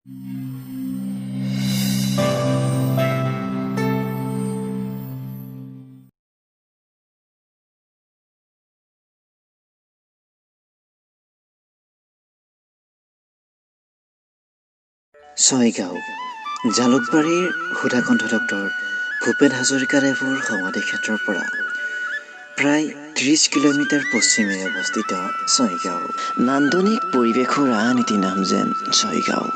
ছয়গাঁও জালুকবাৰীৰ সুধাকণ্ঠ ডক্টৰ ভূপেন হাজৰিকাদেৱৰ সমাধিক্ষেত্ৰৰ পৰা প্ৰায় 30 কিলোমিটাৰ পশ্চিমে অৱস্থিত ছয়গাঁও। নান্দনিক পৰিৱেশৰ আন এটি নাম যেন ছয়গাঁও।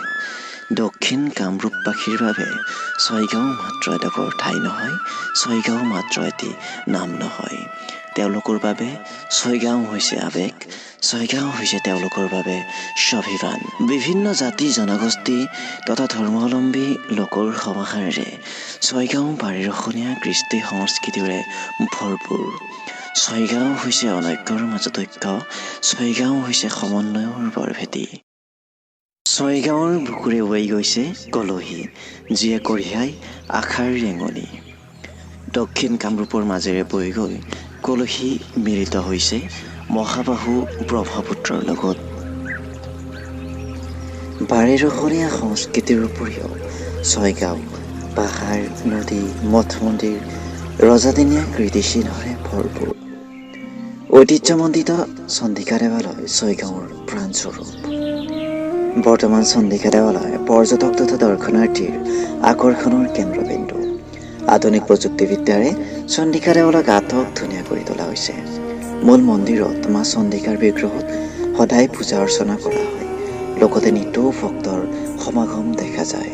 দক্ষিণ কামৰূপবাসীৰ বাবে ছয়গাঁও মাত্ৰ এডোখৰ ঠাই নহয়, ছয়গাঁও মাত্ৰ এটি নাম নহয়। তেওঁলোকৰ বাবে ছয়গাঁও হৈছে আৱেগ, ছয়গাঁও হৈছে তেওঁলোকৰ বাবে স্বাভিমান। বিভিন্ন জাতি জনগোষ্ঠী তথা ধৰ্মাৱলম্বী লোকৰ সমাহাৰেৰে ছয়গাঁও বাৰেৰহণীয়া কৃষ্টি সংস্কৃতিৰে ভৰপূৰ। ছয়গাঁও হৈছে অনৈক্যৰ মাজত ঐক্য, ছয়গাঁও হৈছে সমন্বয়ৰ বৰভেটি। ছয়গাঁৱৰ বুকুৰে বৈ গৈছে কলহী, যিয়ে কঢ়িয়াই আশাৰ ৰেঙনি। দক্ষিণ কামৰূপৰ মাজেৰে বৈ গৈ কলহী মিলিত হৈছে মহাবাহু ব্ৰহ্মপুত্ৰৰ লগত। বাৰেৰহণীয়া সংস্কৃতিৰ উপৰিও ছয়গাঁও পাহাৰ, নদী, মঠ মন্দিৰ, ৰজাদিনীয়া কীৰ্তিচিহ্নৰে ভৰপূৰ। ঐতিহ্যমণ্ডিত চণ্ডিকা দেৱালয় ছয়গাঁৱৰ প্ৰাণস্বৰূপ। বৰ্তমান চণ্ডিকা দেৱালয় পৰ্যটক তথা দৰ্শনাৰ্থীৰ আকৰ্ষণৰ কেন্দ্ৰবিন্দু। আধুনিক প্ৰযুক্তিবিদ্যাৰে চণ্ডিকা দেৱালয়ক আটক ধুনীয়া কৰি তোলা হৈছে। মূল মন্দিৰত মা চণ্ডিকাৰ বিগ্ৰহত সদায় পূজা অৰ্চনা কৰা হয়, লগতে নিতৌ ভক্তৰ সমাগম দেখা যায়।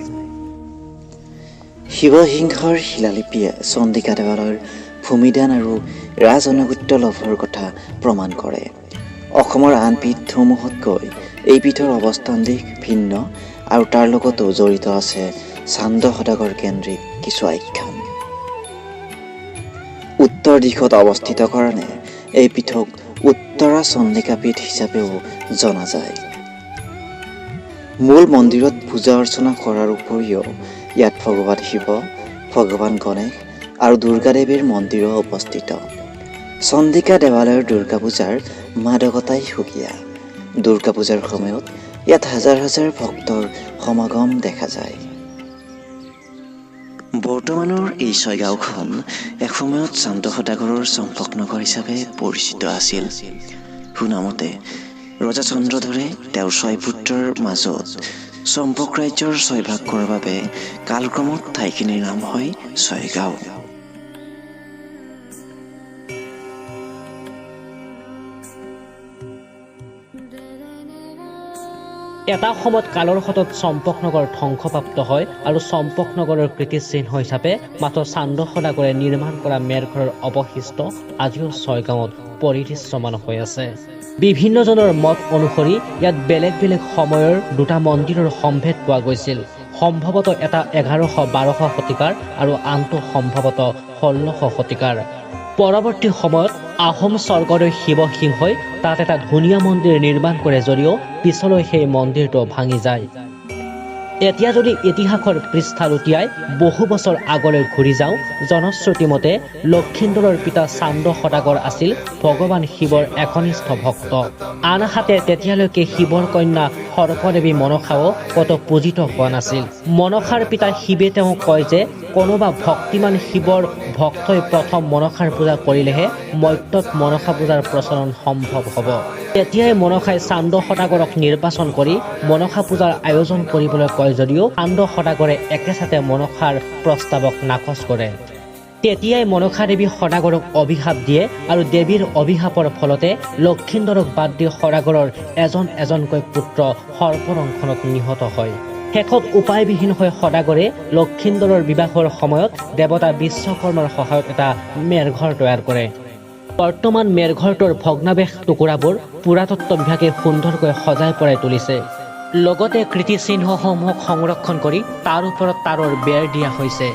শিৱসিংহৰ শিলালিপিয়ে চণ্ডিকা দেৱালয়ৰ ভূমিদান আৰু ৰাজ আনুগত্য লাভৰ কথা প্ৰমাণ কৰে। অসমৰ আন পীঠসমূহতকৈ এই পীঠৰ অৱস্থান দিশ ভিন্ন আৰু তাৰ লগতো জড়িত আছে চান্দ সদাগৰ কেন্দ্ৰিক কিছু আখ্যান। উত্তৰ দিশত অৱস্থিত কাৰণে এই পীঠক উত্তৰা চণ্ডিকা পীঠ হিচাপেও জনা যায়। মূল মন্দিৰত পূজা অৰ্চনা কৰাৰ উপৰিও ইয়াত ভগৱান শিৱ, ভগৱান গণেশ আৰু দুৰ্গা দেৱীৰ মন্দিৰো অৱস্থিত। চণ্ডিকা দেৱালয়ৰ দুৰ্গা পূজাৰ মাদকতাই সুকীয়া। দুৰ্গা পূজাৰ সময়ত ইয়াত হাজাৰ হাজাৰ ভক্তৰ সমাগম দেখা যায়। বৰ্তমানৰ এই ছয়গাঁওখন এসময়ত চান্দ সদাগৰৰ চম্পকনগৰ হিচাপে পৰিচিত আছিল। শুনামতে ৰজা চন্দ্ৰধৰে তেওঁৰ ছয় পুত্ৰৰ মাজত চম্পক ৰাজ্যৰ ছয়ভাগ কৰাৰ বাবে কালক্ৰমত ঠাইখিনিৰ নাম হয় ছয়গাঁও। এটা সময়ত কালৰ সোঁতত চম্পকনগৰ ধ্বংসপ্ৰাপ্ত হয় আৰু চম্পকনগৰৰ কীৰ্তিচিহ্ন হিচাপে মাত্ৰ চান্দ সদাগৰে নিৰ্মাণ কৰা মেৰঘৰৰ অৱশিষ্ট আজিও ছয়গাঁৱত পৰিদৃশ্যমান হৈ আছে। বিভিন্নজনৰ মত অনুসৰি ইয়াত বেলেগ বেলেগ সময়ৰ দুটা মন্দিৰৰ সম্ভেদ পোৱা গৈছিল। সম্ভৱতঃ এটা 1100-1200 শতিকাৰ আৰু আনটো সম্ভৱতঃ 1600 শতিকাৰ। পৰৱৰ্তী সময়ত আহোম স্বৰ্গদেউ শিৱসিংহই তাত এটা ধুনীয়া মন্দিৰ নিৰ্মাণ কৰে যদিও পিছলৈ সেই মন্দিৰটো ভাঙি যায়। এতিয়া যদি ইতিহাসৰ পৃষ্ঠা লুটিয়াই বহু বছৰ আগলৈ ঘূৰি যাওঁ, জনশ্ৰুতি মতে লক্ষিন্দৰৰ পিতা চান্দ সদাগৰ আছিল ভগৱান শিৱৰ একনিষ্ঠ ভক্ত। আনহাতে তেতিয়ালৈকে শিৱৰ কন্যা সৰ্পদেৱী মনসাও কতো পূজিত হোৱা নাছিল। মনসাৰ পিতা শিৱে তেওঁক কয় যে কোনোবা ভক্তিমান শিৱৰ ভক্তই প্ৰথম মনসাৰ পূজা কৰিলেহে মৰ্ত্যত মনসা পূজাৰ প্ৰচলন সম্ভৱ হ'ব। তেতিয়াই মনসাই চান্দ সদাগৰক নিৰ্বাচন কৰি মনসা পূজাৰ আয়োজন কৰিবলৈ কয় যদিও চান্দ সদাগৰে একেচাতে মনসাৰ প্ৰস্তাৱক নাকচ কৰে। তেতিয়াই মনসা দেৱী সদাগৰক অভিশাপ দিয়ে আৰু দেৱীৰ অভিশাপৰ ফলতে লক্ষিন্দৰক বাদ দি সদাগৰৰ এজন এজনকৈ পুত্ৰ সৰ্পদংশনত নিহত হয়। শেষত উপায়বিহীন হৈ সদাগৰে লক্ষিন্দৰৰ বিবাহৰ সময়ত দেৱতা বিশ্বকৰ্মাৰ সহায়ত এটা মেৰঘৰ তৈয়াৰ কৰে। বৰ্তমান মেৰঘৰটোৰ ভগ্নাৱেশ টুকুৰাবোৰ পুৰাতত্ব বিভাগে সুন্দৰকৈ সজাই পৰাই তুলিছে। লগতে কীৰ্তিচিহ্নসমূহক সংৰক্ষণ কৰি তাৰ ওপৰত তাঁৰৰ বেৰ দিয়া হৈছে।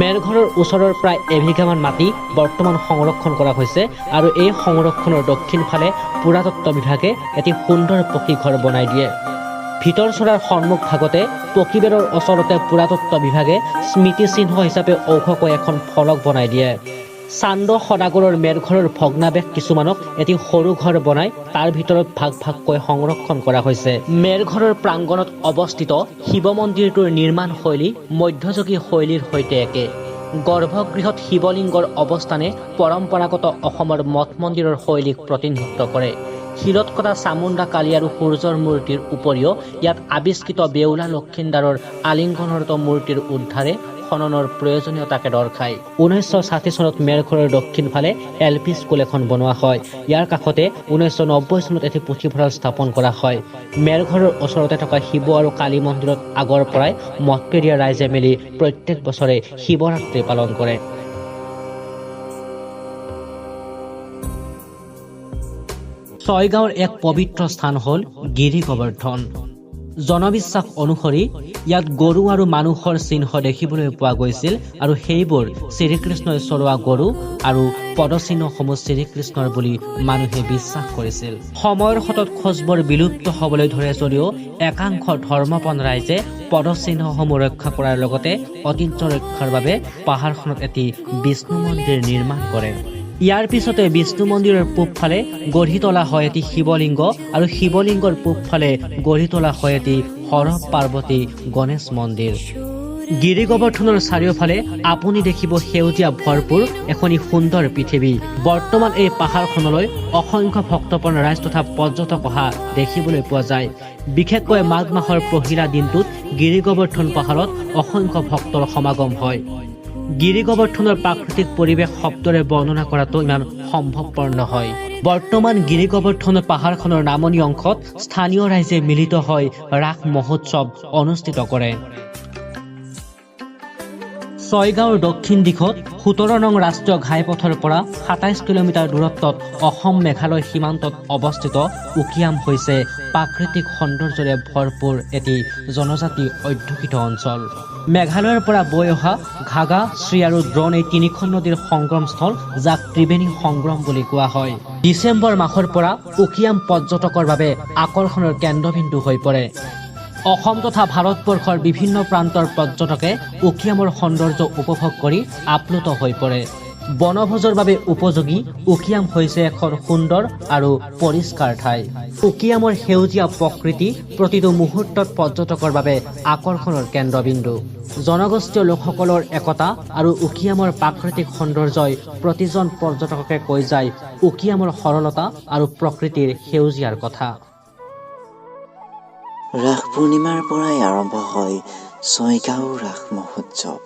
মেৰঘৰৰ ওচৰৰ প্ৰায় এবিঘামান মাটি বৰ্তমান সংৰক্ষণ কৰা হৈছে আৰু এই সংৰক্ষণৰ দক্ষিণ ফালে পুৰাতত্ব বিভাগে এটি সুন্দৰ পকী ঘৰ বনাই দিয়ে। ভিতৰ চৰাৰ সন্মুখ ভাগতে পকীবেৰৰ ওচৰতে পুৰাতত্ব বিভাগে স্মৃতিচিহ্ন হিচাপে ঔষকৈ এখন ফলক বনাই দিয়ে। চান্দ সদাগৰৰ মেৰঘৰৰ ভগ্নাৱেশ কিছুমানক এটি সৰু ঘৰ বনাই তাৰ ভিতৰত ভাগ ভাগকৈ সংৰক্ষণ কৰা হৈছে। মেৰঘৰৰ প্ৰাংগণত অৱস্থিত শিৱ মন্দিৰটোৰ নিৰ্মাণ শৈলী মধ্যযুগীয় শৈলীৰ সৈতে একে। গৰ্ভগৃহত শিৱলিংগৰ অৱস্থানে পৰম্পৰাগত অসমৰ মঠ মন্দিৰৰ শৈলীক প্ৰতিনিধিত্ব কৰে। শিলত কটা চামুণ্ডা কালী আৰু সূৰ্যৰ মূৰ্তিৰ উপৰিও ইয়াত আৱিষ্কৃত বেউলা লক্ষিন্দাৰৰ আলিংগনৰত মূৰ্তিৰ উদ্ধাৰে খননৰ প্ৰয়োজনীয়তাকে দৰ্শায়। 1960 চনত মেৰঘৰৰ দক্ষিণ ফালে এল পি স্কুল এখন বনোৱা হয়। ইয়াৰ কাষতে 1990 চনত এটি পুথিভঁৰাল স্থাপন কৰা হয়। মেৰঘৰৰ ওচৰতে থকা শিৱ আৰু কালী মন্দিৰত আগৰ পৰাই মঠপেৰীয়া ৰাইজে মিলি প্ৰত্যেক বছৰে শিৱৰাত্ৰি পালন কৰে। ছয়গাঁৱৰ এক পবিত্ৰ স্থান হ'ল গিৰি গোবৰ্ধন। জনবিশ্বাস অনুসৰি ইয়াত গৰু আৰু মানুহৰ চিহ্ন দেখিবলৈ পোৱা গৈছিল আৰু সেইবোৰ শ্ৰীকৃষ্ণই চৰোৱা গৰু আৰু পদচিহ্নসমূহ শ্ৰীকৃষ্ণৰ বুলি মানুহে বিশ্বাস কৰিছিল। সময়ৰ সোঁতত খোজবোৰ বিলুপ্ত হ'বলৈ ধৰে যদিও একাংশ ধৰ্মপণ ৰাইজে পদচিহ্নসমূহ ৰক্ষা কৰাৰ লগতে ঐতিহ্য ৰক্ষাৰ বাবে পাহাৰখনত এটি বিষ্ণু মন্দিৰ নিৰ্মাণ কৰে। ইয়াৰ পিছতে বিষ্ণু মন্দিৰৰ পূবফালে গঢ়ি তোলা হয় এটি শিৱলিংগ আৰু শিৱলিংগৰ পূবফালে গঢ়ি তোলা হয় এটি হৰ পাৰ্বতী গণেশ মন্দিৰ। গিৰি গোবৰ্ধনৰ চাৰিওফালে আপুনি দেখিব সেউজীয়া ভৰপূৰ এখনি সুন্দৰ পৃথিৱী। বৰ্তমান এই পাহাৰখনলৈ অসংখ্য ভক্তপ্ৰাণ ৰাইজ তথা পৰ্যটক অহা দেখিবলৈ পোৱা যায়। বিশেষকৈ মাঘ মাহৰ পহিলা দিনটোত গিৰি গোবৰ্ধন পাহাৰত অসংখ্য ভক্তৰ সমাগম হয়। গিৰি গোবৰ্ধনৰ প্ৰাকৃতিক পৰিৱেশ শব্দৰে বৰ্ণনা কৰাটো ইমান সম্ভৱপৰ নহয়। বৰ্তমান গিৰি গোবৰ্ধন পাহাৰখনৰ নামনি অংশত স্থানীয় ৰাইজে মিলিত হৈ ৰাস মহোৎসৱ অনুষ্ঠিত কৰে। ছয়গাঁৱৰ দক্ষিণ দিশত 17 নং ৰাষ্ট্ৰীয় ঘাইপথৰ পৰা 27 কিলোমিটাৰ দূৰত্বত অসম মেঘালয় সীমান্তত অৱস্থিত উকিয়াম হৈছে প্ৰাকৃতিক সৌন্দৰ্যৰে ভৰপূৰ এটি জনজাতি অধ্যুষিত অঞ্চল। মেঘালয়ৰ পৰা বৈ অহা ঘাগা, শ্ৰী আৰু দ্ৰোণ এই তিনিখন নদীৰ সংগমস্থল, যাক ত্ৰিবেণী সংগম বুলি কোৱা হয়। ডিচেম্বৰ মাহৰ পৰা উকিয়াম পৰ্যটকৰ বাবে আকৰ্ষণৰ কেন্দ্ৰবিন্দু হৈ পৰে। অসম তথা ভাৰতবৰ্ষৰ বিভিন্ন প্ৰান্তৰ পৰ্যটকে উকিয়ামৰ সৌন্দৰ্য উপভোগ কৰি আপ্লুত হৈ পৰে। বনভোজৰ বাবে উপযোগী উকিয়াম হৈছে এখন সুন্দৰ আৰু পৰিষ্কাৰ ঠাই। উকিয়ামৰ সেউজীয়া প্ৰকৃতি প্ৰতিটো মুহূৰ্তত পৰ্যটকৰ বাবে আকৰ্ষণৰ কেন্দ্ৰবিন্দু। জনগোষ্ঠীয় লোকসকলৰ একতা আৰু উকিয়ামৰ প্ৰাকৃতিক সৌন্দৰ্যই প্ৰতিজন পৰ্যটককে কৈ যায় উকিয়ামৰ সৰলতা আৰু প্ৰকৃতিৰ সেউজীয়াৰ কথা। ৰাস পূৰ্ণিমাৰ পৰাই আৰম্ভ হয় ছয়গাঁও ৰাস মহোৎসৱ।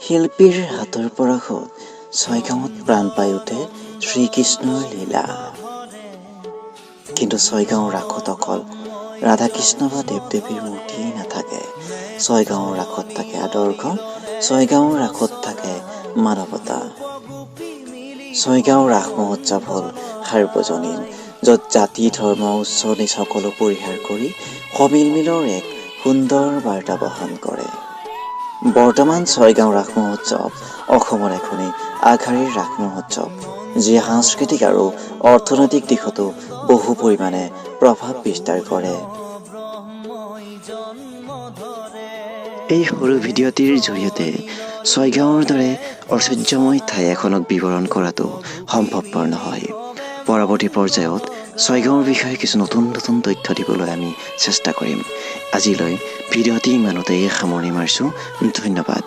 শিল্পীৰ হাতৰ পৰশত ছয়গাঁৱত প্ৰাণ পাই উঠে শ্ৰীকৃষ্ণৰ লীলা। কিন্তু ছয়গাঁও ৰাসত অকল ৰাধাকৃষ্ণ বা দেৱ দেৱীৰ মূৰ্তিয়েই নাথাকে। ছয়গাঁৱৰ ৰাসত থাকে আদৰ্শ, ছয়গাঁৱৰ ৰাসত থাকে মানৱতা। ছয়গাঁও ৰাস মহোৎসৱ হ'ল সাৰ্বজনীন, য'ত জাতি ধৰ্ম উচ্চ নীচ সকলো পৰিহাৰ কৰি সমিলমিলৰ এক সুন্দৰ বাৰ্তা বহন কৰে। বৰ্তমান ছয়গাঁও ৰাস মহোৎসৱ অসমৰ এখনি আগশাৰীৰ ৰাস মহোৎসৱ, যিয়ে সাংস্কৃতিক আৰু অৰ্থনৈতিক দিশতো বহু পৰিমাণে প্ৰভাৱ বিস্তাৰ কৰে। এই সৰু ভিডিঅ'টিৰ জৰিয়তে ছয়গাঁৱৰ দৰে ঐশ্বৰ্যময় ঠাই এখনক বিৱৰণ কৰাটো সম্ভৱপৰ নহয়। পৰৱৰ্তী পৰ্যায়ত ছয়গাঁৱৰ বিষয়ে কিছু নতুন নতুন তথ্য দিবলৈ আমি চেষ্টা কৰিম। আজিলৈ ভিডিঅ'টি ইমানতেই সামৰণি মাৰিছোঁ। ধন্যবাদ।